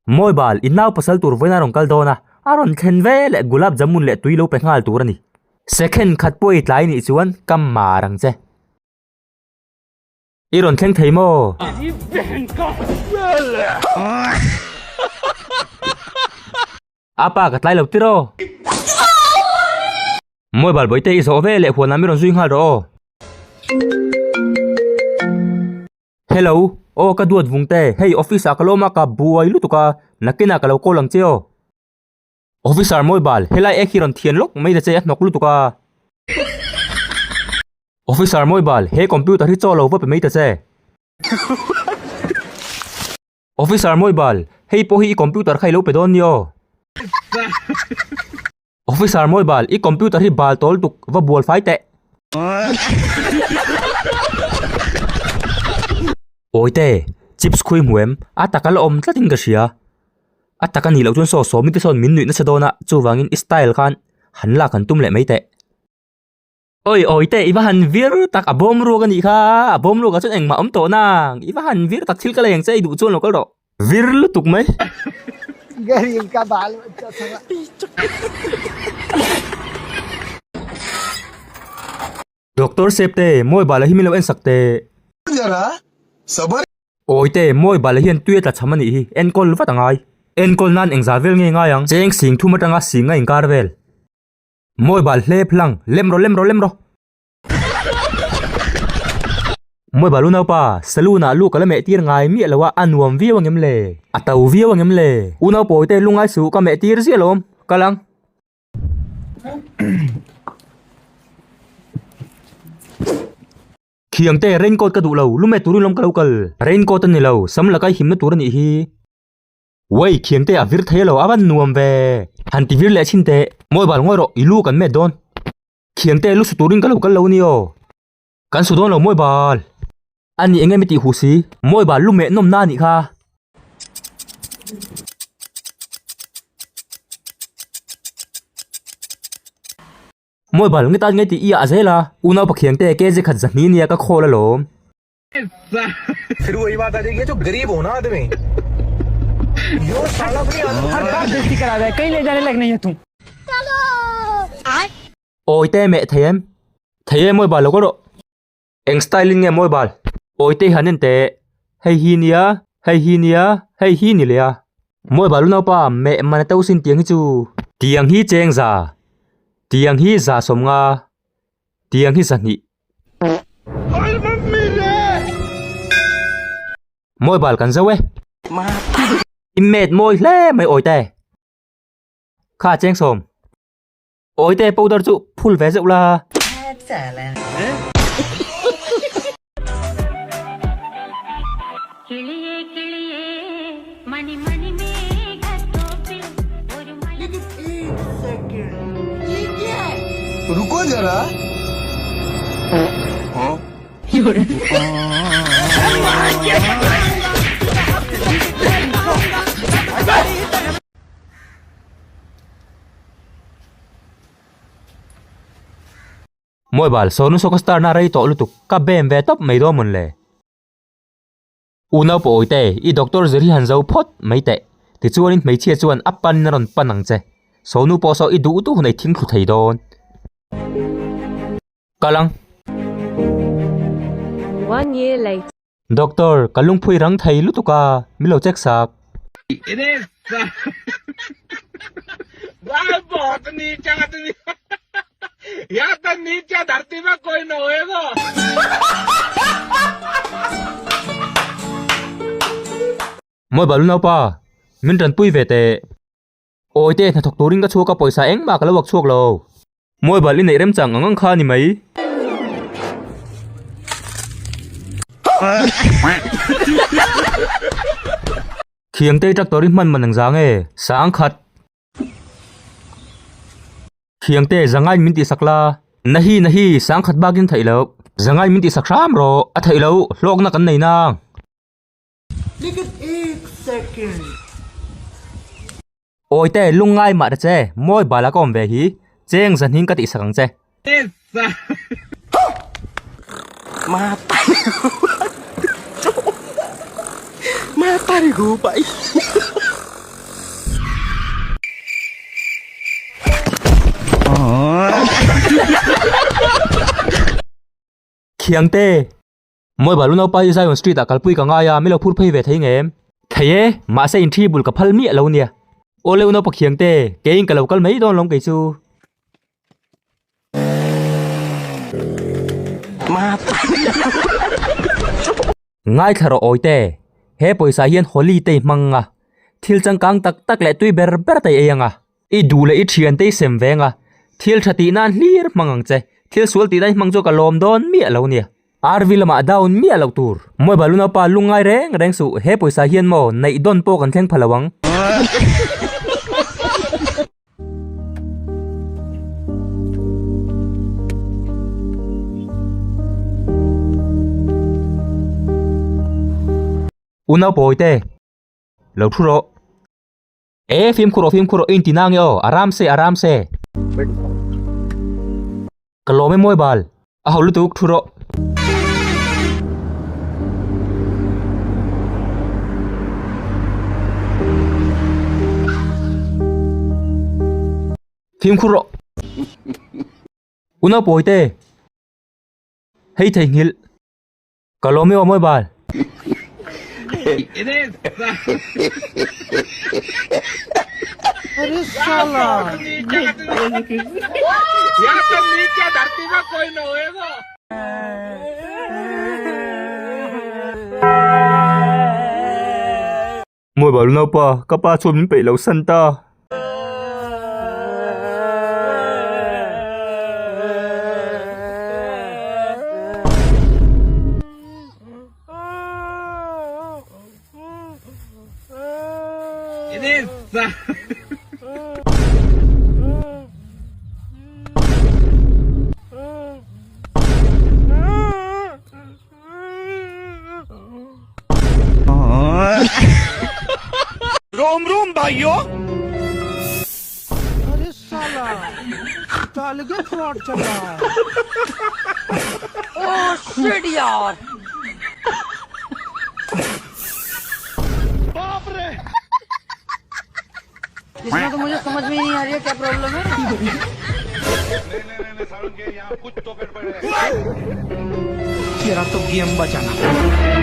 Mawibal, i nau pasal tur vawiin a rawn kal dawn a, a rawn thlen ve leh gulab jamun leh tui lo pe nghal tur a ni. Second khat pawh i tlai nih chuan ka mar ang che. I rawn thleng thei maw? A pa ka tlai lo tir aw. Mawibal bawihte i zawh ve leh huanah mi rawn zui nghal rawh aw. Hello, aw ka duat vung te, hei office ah ka lawm a ka buai lutuk a, nakinah ka lo call ang che aw. Officer Mawibal, helai ek hi rawn thian lawk mai ta che a hnawk lutuk a. Officer Mawibal, he computer hi chaw lo va pe mai ta che. Officer Mawibal, hei pawh hi i computer kha i lo pe dawn nia aw. Officer Mawibal, i computer hi bal tawl tuk, va bual fai teh. Awite, chips khui hmu em? A taka la awm tlatin ka hria. A taka nih loh chuan saw sawmi te sawn min nuih nasa dawn a, chuvangin i style khan han lak han tum leh mai teh. Awi awite, i va han vir tak, a bawm ruak a nih kha, a bawm ruakah chuan engmah awm tawh nang, i va han vir tak, thil ka lei ang che, i duh chuan lo kal rawh. Vir lutuk mai. Garib ka bal bacha sala. Doctor Septe, mawi bala hi min lo en sak teh. Zara, sabar. Awite, mawi bala hian tui a tla cham a nih hi, enkawl vat a ngai. Enkawl nan engzah vel nge ngai ang? Cheng sing thum atanga sing a inkar vel. Mawi bal hlep hlang, lem rawh lem rawh lem rawh. Mawi balu naupa, saloon ah lu ka la meh tir ngai miah lo a, a nuam viau angem le? A to viau angem le? Unau pawi te lungai suh ka meh tir ziah lawm, kal ang. Khiang te, raincoat ka duh lo, lu meh turin lawm ka lo kal. Raincoat a ni lo, sam la kai himna tur a nih hi. Uai, khiang te a vir thei a lo, a van nuam ve. Han ti vir leh chhin teh. Mawi bal ngawi rawh, i lu kan met dawn. Thiam te lu su turin ka lo kal lo ni aw. Kan su dawn lo mawi bal. A ni eng em i tih huh si. Mawi bal lu meh nawm na a nih kha. Mawi bal nge tan nge tih i ah zel a. Unau Pakhiang te KG khat zahni nia ka khawl alawm. फिर वही बात आ जाएगी जो गरीब हो ना आदमी यो साला अपनी हर बार बेइज्जती करा रहा है कहीं ले जाने लायक नहीं है तू Awi te meh thei em? Thei e mawi bal lo ka rawh. Eng style in nge mawi bal? Awi te hi han en teh. Hei hi nia, hei hi nia, hei hi ni leh a. Mawi bal u naupa meh man a to sin tiang hi chu. Tiang hi cheng za. Tiang hi za sawmnga. Tiang hi zahnih. Mawi bal kan zo e. I met mawi hle mai awi te. Kha cheng sawm. Awi te powder chu phul ve zeuh la. रुको जरा Mobile sawnu saw ka star na rei tawh lutuk ka bem ve tawp mai dawn mawn le. Unau pawh awite, i doctor zir hi han zo phawt mai teh. Tichuanin hmeichhia chuan a pan a rawn pan ang che. Sawnu pawh saw i duh duh hun ei thingthlu thei dawn. Kal ang. One year later. Doctor, ka lungphui rang thei lutuk a, min lo check sak. Mawi balu naupa, min tanpui ve teh. Awi te, hnathawk turin ka chhuak a, pawisa engmah ka lo ak chhuak lo. Mawi bal i neih remchang ang ang kha a ni mai. Thiangtei tractor hi hman man ang zang e, sang khat. Thiangte zangain min tihsak la. Nahi nahi, sang khat bakin theih loh. Zangain min tihsak hram rawh. A theih loh, hlawkna kan nei nang. Awite, lungngai mah ta che, mawi bala ka awm ve hi, cheng zahning ka tihsak ang che. Khiangte! Mawi bal unaupa hi Zion Street ah kalpui ka ngai a, min lo phur phei ve thei ngem? Thei e, mahse in thi bul ka phal miah lo nia. Awle unaupa Khiangte, keiin ka lo kal mai dawn lawm kei chu. Ngaithla rawh awite, he pawisa hian Holi te i hmang a, thil changkang tak tak leh tui ber ber te i ei ang a. I duh leh i thiante i sem veng a, thil tha tih nan hlir hmang ang che, thil sual tih nan i hmang chu ka lawm dawn miah lo nia. RV lamah down miah loh tur. Mawi bal unaupa lungngai reng reng suh, he pawisa hian maw neih dawn pawh kan thleng pha lo ang. Unau pawite, lo thu rawh. E fimkhur aw fimkhur aw inti na nge aw aram se aram se. Ka lawm e mawi bal a ho lutuk thu rawh. Fimkhur rawh. Unau pawite hei theihnghilh. Ka lawm i aw mawi bal. Mawi bal naupa, ka pa chuan min peih lo san ta. Rom rom bhaiyo. अरे साला अलगे फ्रॉड चल रहा है इसमें तो मुझे समझ में ही नहीं आ रही है क्या प्रॉब्लम है तेरा तो गेम बचाना।